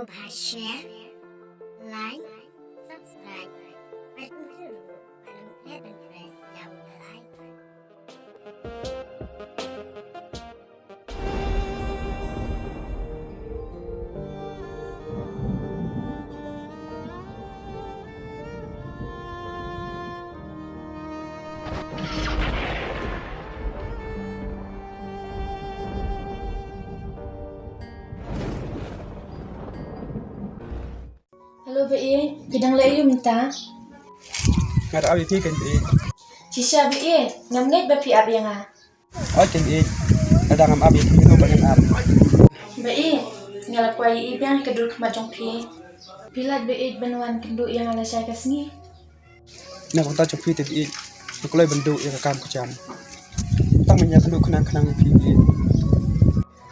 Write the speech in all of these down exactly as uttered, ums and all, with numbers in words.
Share, like, subscribe, bad kyntu ruh ba dang phet ban press ïa u bell icon. Hello, Ba Ïeit, phi dang leh aïu mynta? Nga da ap ïa phi, Kyntu Ïeit. Shisha, Ba Ïeit, ngam ngeit ba phi ap ïa nga. Oi, Kyntu Ïeit, lada ngam ap ïa phi, no ba ngan ap? Ba Ïeit, nga la kwah ïa i biang ka dur khmat jong phi. Phi lait, Ba Ïeit, ban wan kynduh ïa nga lashai ka sngi? Na ka bynta jong phi te Ba Ïeit, nga kloi ban duh ïa ka kam ka jam. Tang ban ïa kynduh khnang khnang ïa phi Ba Ïeit.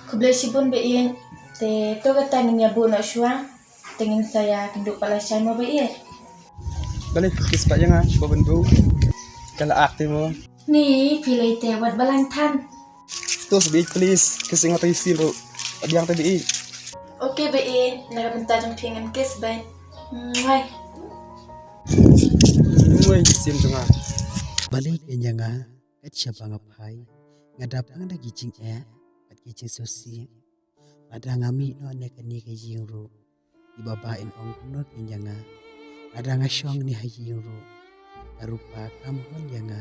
Khublei shibun Ba Ïeit, te to kata ngin ïa buh noh shuwa, te ngin sa ïa kynduh pat lashai mo Ba Ïeit. Balei phi kiss pat ïa nga shuwa ban buh? Ka la ak te mo. Ni phi lei te wat ba lang than. To Ba Ïeit please, kiss ïa nga tang ïa sien ruh. Biang te Ba Ïeit. Okay Ba Ïeit, na ka bynta jong phi ngan kiss beit. Mwah. Mwah, sien jong nga. Balei kynja nga, kat shaba nga phai, nga dap tang da ki jingeh bad ki jingsngewsih. Lada nga mih noh na kane ka ïing ruh, i Baba in ong kumno kynja nga. Lada nga shong ne ha ïing ruh, ka Rupa kam hon ïa nga.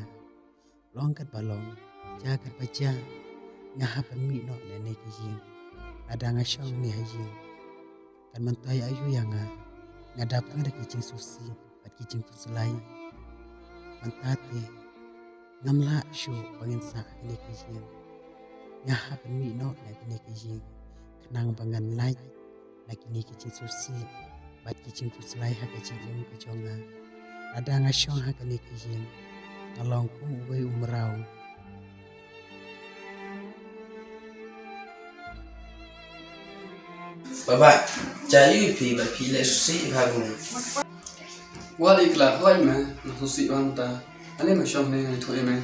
Long katba long, jia katba jia, nga hap ban mih noh na kane ka ïing. Lada nga shong ne ha ïing, kan myntoi aïu ïa nga? Nga dap tang da ki jingsngewsih bad ki jingkhuslai. Mynta te ngam lah shuh ba ngin sah ha kane ka ïing. Nga hap ban mih noh na kane ka ïing khnang ba ngan lait na kine ki jingsngewsih bad ki jingkhuslai ha ka jingim ka jong nga. Lada nga shong ha kane ka ïing, nga long kum uwei u mraw. Baba, jia ïa phi ba phi leh sngewsih bha kumne. Wat ïa kla hoi me, nga sngewsih bha mynta. Ale me shong ne nga ïathuh ïa me.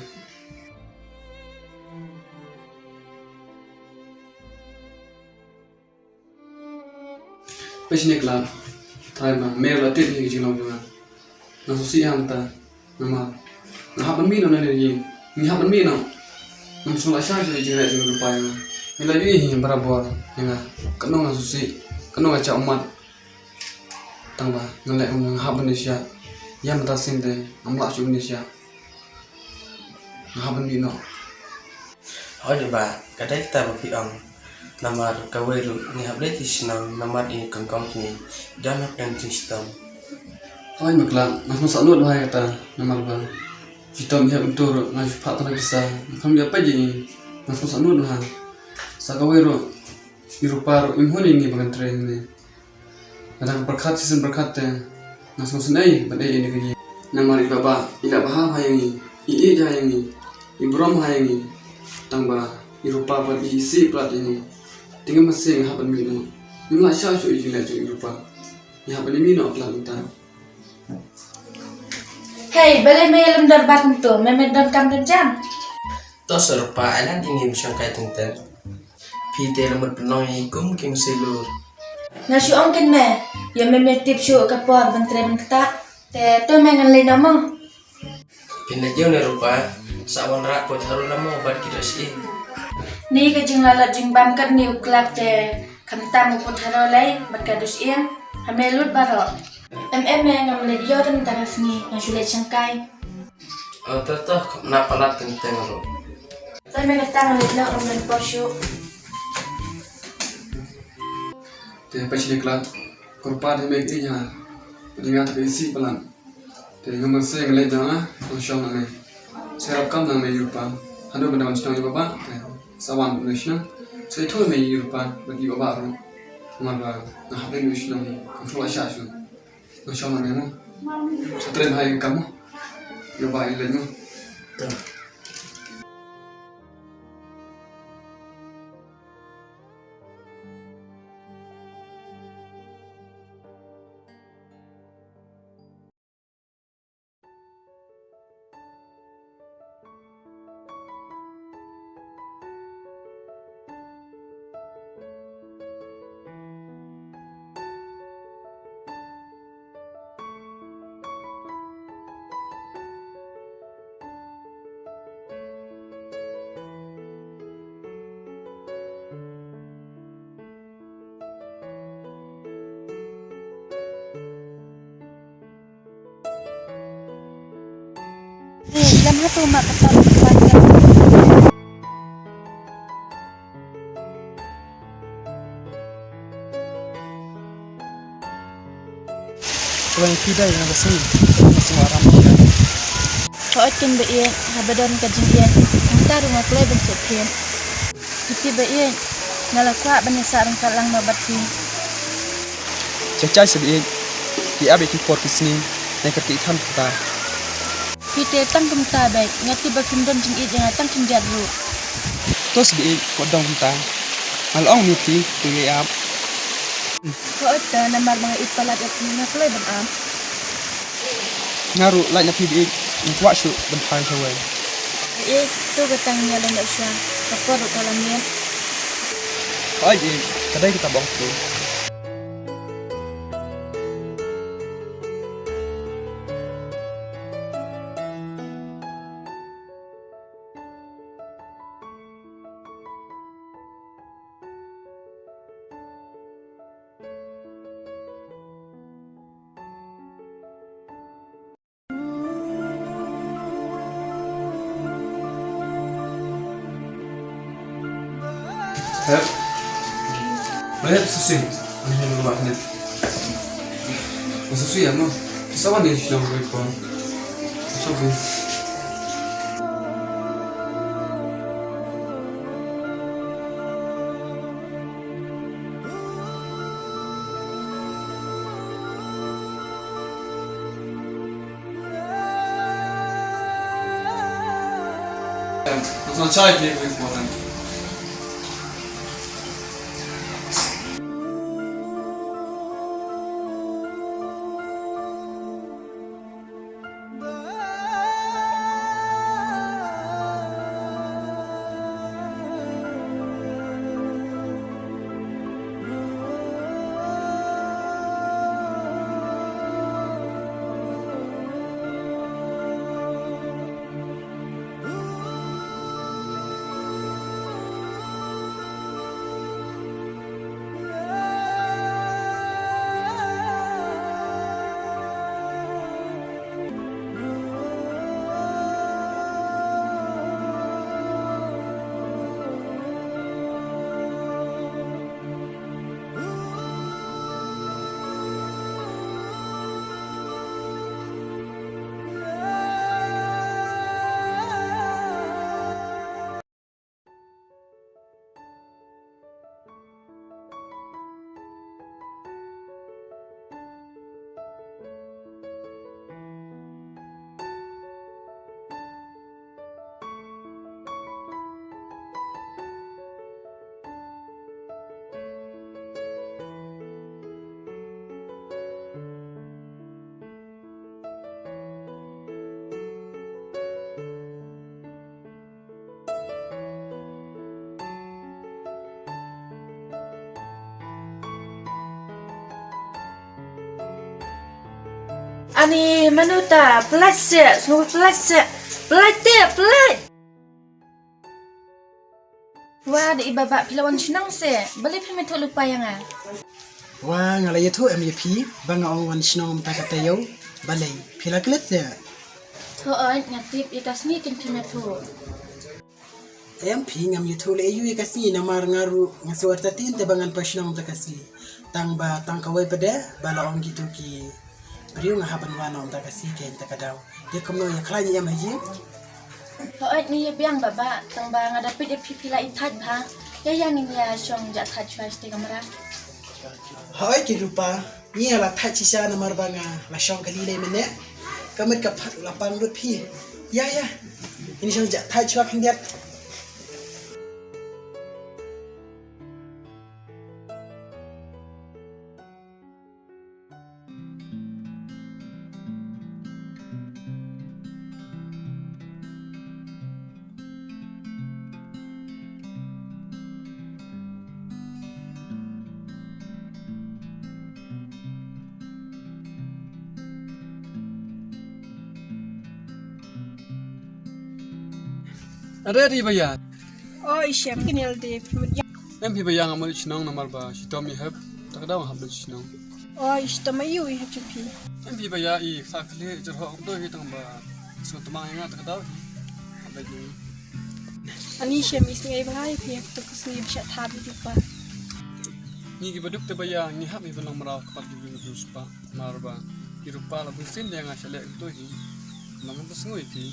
Phi shane kla, trai ma, me la tip ïa ka jinglong jong nga. Nga sngewsih ha mynta, namar nga hap ban mih noh na ne ïing, ngi hap ban mih noh. Ngam sngewlah shuh ïa ka jingleh jong u Rupa ïa nga. Ngi la ïohi hi barabor ïa nga, kano nga sngewsih, kano nga jah ummat. Tang ba nga leh kumne nga hap ban ïa sha, ïa mynta sien te ngam lah shuh ban ïa sha. Nga hap ban mih noh. Hooid ba, ka dei kata ba phi ong. Namar kawei ruh ngi hap leit sha shnong namar i kong kong jong ngi i don hapdeng jingshitom. Hooid me kla, nga sngewsih nud ba ïa kata namar ba shitom i hap kumto ruh nga shu phah tang da pisa, nga khlem ïa peit ïa ngi, nga sngewsih nud ba. Sa kawei ruh i Rupa ruh im hun ïa ngi ba ngan trei hangne. Lada ka pyrkhat shisien pyrkhat te nga sngewsynei ban ïa ïa kane ka ïing. Namar i Baba i la bha bha ïa ngi, i ïeit bha ïa ngi, i burom bha ïa ngi. Tang ba i Rupa pat i isih palat ïa ngi. Te ngim masi nga hap ban mih noh. Ngim lah shah shuh ïa jingleh jong i Rupa. Ngi hap ban ïa mih noh palat mynta. Hei, balei me ïalum dorbar kumto? Me me donkam don jam? To sir pa, ai lad ïa ngi ba shongkai teng teng. Phi te la mut pynlong ïa ngi kum ki masi lur. Nga shu ong kynmaw, ïa me me tip shuh ka por ban trei ban ktah. Te to me ngan leit noh mo. Phin leit ïa u ne Rupa, sa wanrah pud haroh la mo bad ki doh shi. Ni ka jinglalat jingbam katne u khlad te khamtam u pud haroh lei bad ka doh shi. Ha me lut baroh. Em em me ngam leit ïoh tang tang ka sngi, nga shu leit shongkai. Oh, to to, na palat teng teng ruh. Te me kata nga leit noh, ngam leit por shuh. Te pa shini khlad, ko Rupa te me ki ïa, te nga te isih palat. Te ngam sngewsih nga leit noh, nga shong nangne. Sngewrap kam nangne ïa u Rupa. Haduh ban wan shnong ïa u Baba, te sa wan noh shnong. Sngewthuh me ïa u Rupa bad ïa u Baba ruh. Namar ba nga hap leit noh shnong, kam shu la shah shuh. Nga shong nangne mo. Sa trei bha ïa ka kam mo. Ïa ba ïa leit mo. Lem hato ma ka tor ka tor. Tuan phi dei nga ba sngewsih nga sngewsih aram. Hooid kin ba ïeit, haba don ka jingïeit, mynta ruh nga kloi ban sngewthuh. Phi ba ïeit, nga la kwah ban ïasah ryngkat lang noh bad phi. Cha cha sa ba ïeit, phi ap ïa ki por ki sngi, ne kyrkieh than kumta. Phi te tang kumta beit, nga tip ba phim don jingïeit ïa nga tang khyndiat ruh. To sa ba ïeit, wat dang kumta. Nga la ong ne phi, to ïa ap. Hooid te namar ba nga ïeit palat ïa phi nga kloi ban ap. Nga ruh lait na phi ba ïeit, nga kwah shuh ban phai shawei. Ba ïeit, to ka tang ïa leit noh shuwa, ka por ruh ka la miet. Hooid ïeit, ka dei kata ba ong phi. Hep. Hep susi. Ani hep ma hep. Susi ya no. Sawan ni sino ko. Sawan. That's not chai, people, important. Ani mano ta plastik, sngew plastik, plastik, plastik. Wa da i baba phi la wan shnong se, balei phim ïathuh lypa ïa nga? Wa nga la ïathuh em ïa phi, ba nga ong wan shnong mynta ka taïew, balei phi la klet se? Hooid nga tip ïa ka sngi kin phim ïathuh. Em phi ngam ïathuh leh ïa u ïa ka sngi namar nga ruh nga sngewthuh te ba ngan poi shnong mynta ka sngi. Tang ba tang kawei pat de ba la ong kito ki briew nga hap ban wan mynta ka sngi kein ta ka daw. Te kumno ïa khlaiñ ïa em ha ïing? Hooid ngi ïa biang baba tang ba nga da peit ïa phi phi la ïa thait bha. Ïa ïa ngin ïa shong ja thait shuwa shatei kamra. Hooid ki rupa. Ngi la thait shisha namar ba nga la shong kali lei mynne. Ka met ka phad la pang lut phi. Ïa ïa. Ngin shong ja thait shuwa khyndiat. Ready bhaiya. O ishem kin el de. Em phi bhaiya nga mut shnong namar ba shitom i hep. Tak daw hap shnong. O ishem ayu i hep phi. Em phi bhaiya i sa khle jor ho do hi tang ba. So tama ïa nga ta ka daw. Ani shem isngi ba ngai phi tu ka sngi ba sha thad di pa. Ngi ki baduk te ba ïa ngi hap i ba long mraw ka pat ki ba ngi spa. Mar ba i rupa la bun sim de nga sha leh tu hi. Long ba sngi phi.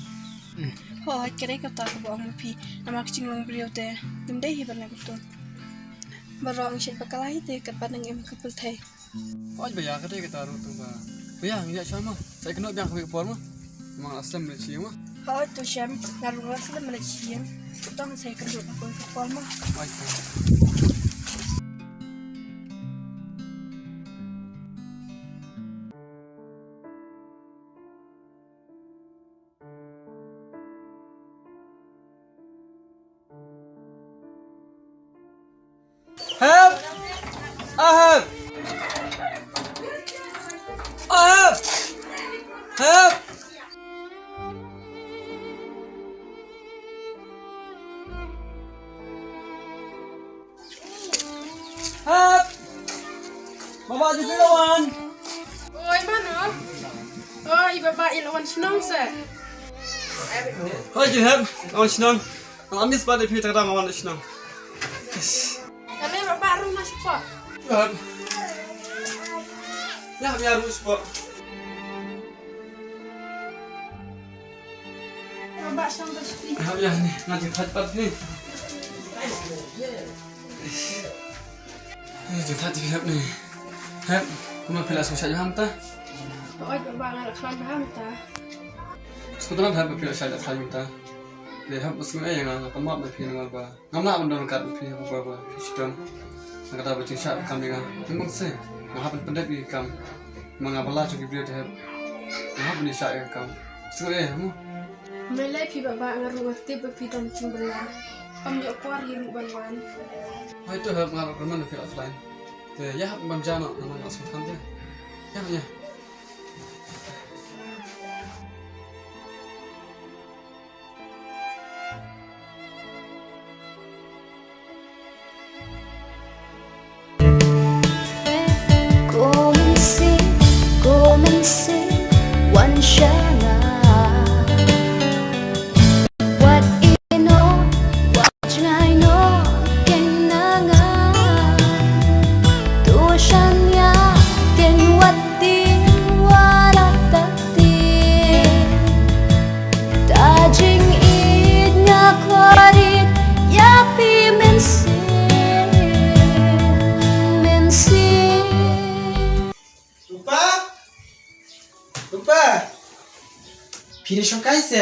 Ho kare ka ta ka ba ong phi. Namar ka jinglong briew te dim dei hi ba na ka tu. Ba rong shet ba ka lai te ka pat nang im ka pul thai. Oj ba ïa ka dei ka ta ruh tang ba. Ba ïa ngi ïa shwa ma. Sa ka no biang ka por ma. Ma aslam le chi ma. Ho tu shem ngar ruh aslam le chi. Tang sa ka no ka por ma. Oj. Help! Ah, help! Ah, help! Help! Help! Baba, jin phi la wan. Oi, mano? Oi, baba, i la wan shnong se. Hoi, jin help. Wan shnong. Ang amis ba de phi ta ka dang wan shnong. Ale baba, ru na spa. Help. Ya, ya, ru spa. Baba, shong ba shpi. Hap ïa ni, nga jingthaid pat ni. Eh, jingthaid jingthaid ni. Hep, kumno phi la sngewsih bha mynta? Oi, baba, nga la khlaiñ bha mynta. Sngewthuh hep phi la sngewsih khlaiñ mynta. Le hep, sngewsih ïa nga, nga kynmaw na phi nga ba. Ngam lah ban don ryngkat bad phi haba ba phi shitom. Na kata ba jingshah ka kam ïa nga. Ym bang se. Nga hap ban pyndep ïa ka kam. Ma nga ba la jong ki briew te hep. Nga hap ban ïa shah ïa ka kam. Sngewthuh eh mo. Me lei phi baba nga ruh nga tip ba phi don jingbylla. Ym ïoh kwah ïa ruh ban wan. Hooid to hep nga ruh kyrmen phi la khlaiñ. Te ïa hap ban ja noh, nga nga sngewthuh te. Ïa ïa. Ko mynsiem, ko mynsiem, wan sha nga. Wat ïehnoh, wat jngai noh kein na nga. To shaniah kein, wat tieng, wat la ta tieng. Ta jingïeit nga kwah rit ïa phi mynsiem, mynsiem. Rupa? Rupa? Phi dei shongkai se?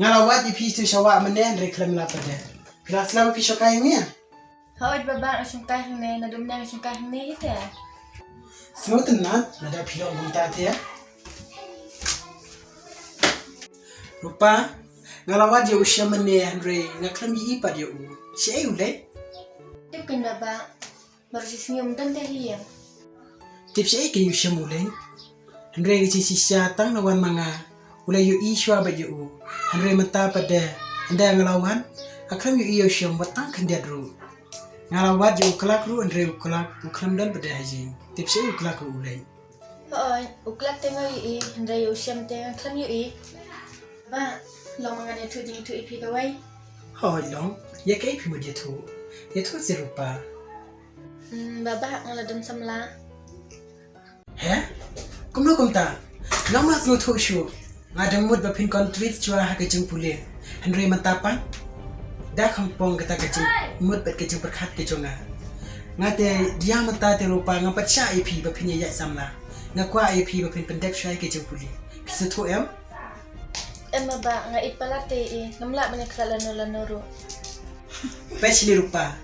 Nga la wad ïa phi sha wah mynne hynrei khlem la pat de. Phi la sngewthuh phi shongkai hangne? Hooid baba, nga shongkai hangne, naduh mynne nga shongkai hangne ïa te. Sngewtynnat, lada phi long kumta te. Rupa, nga la wad ïa u shem mynne hynrei nga khlem ïohi pat ïa u. Shaei u leit? Tip kein baba, baroh shi sngi um don te ha ïing. Tip shaei kein u shem u leit? Hynrei ka jingshisha tang na wan ma nga. U la ïohi shuwa bad ïa u. Hynrei mynta pat de. Hynda nga la wan. Nga khlem ïohi ïa u shem wat tang khyndiat ruh. Nga la wad ïa u clerk ruh hynrei u clerk u khlem don pat de ha ïing. Tip shaei u clerk ruh u leit. Hooid, u clerk te nga ïohi, hynrei u shem te nga khlem ïohi. Ba, long ma ngan ïathuh jingïathuh ïa phi kawei. Hooid long, ïa kaei phi mut ïathuh. Ïathuh seh Rupa. Hmm, baba, nga la don samla. He? Kumno kumta? Ngam lah sngewthuh shuh. Nga dang mut ba phin convince shuwa ha ka jingpule. Hynrei mynta pat da kham pong kata ka jingmut bad ka jingpyrkhat ka jong nga. Nga te da ïa mynta te Rupa ngam pat shah ïa phi ba phin ïa ïaid samla. Nga kwah ïa phi ba phin pyndep shuwa ïa ka jingpule. Phi sngewthuh em? Em baba, nga ïeit palat te ïa i, ngam lah ban ïakhlad lano lano ruh. Peit shini Rupa,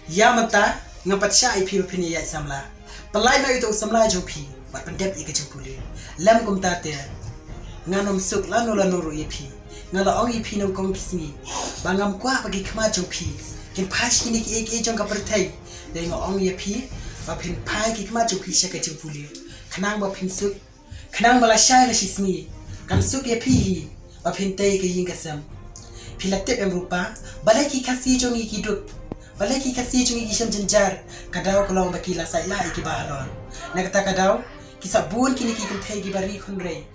ïa mynta ngam pat shah ïa phi ba phin ïa ïaid samla. Pynlait noh ïa uto u samla jong phi bad pyndep ïa ka jingpule. Lem kumta te ngan ym suk lano lano ruh ïa phi. Nga la ong ïa phi nyngkong ki sngi ba ngam kwah ba ki khmat jong phi kin phai sha kine kiei kiei jong ka pyrthei. Te nga ong ïa phi ba phin phai ki khmat jong phi sha ka jingpule khnang ba phin suk. Khnang ba lashai lashisngi kan suk ïa phi hi ba phin tei ka ïing ka sem. Phi la tip em Rupa, balei ki Khasi jong ngi ki duk, balei ki Khasi jong ngi ki shem jynjar? Ka daw ka long ba ki la saitlah ïa ki bahalor. Na kata ka daw ki sah bun kine ki kynthei kiba ri khunrei.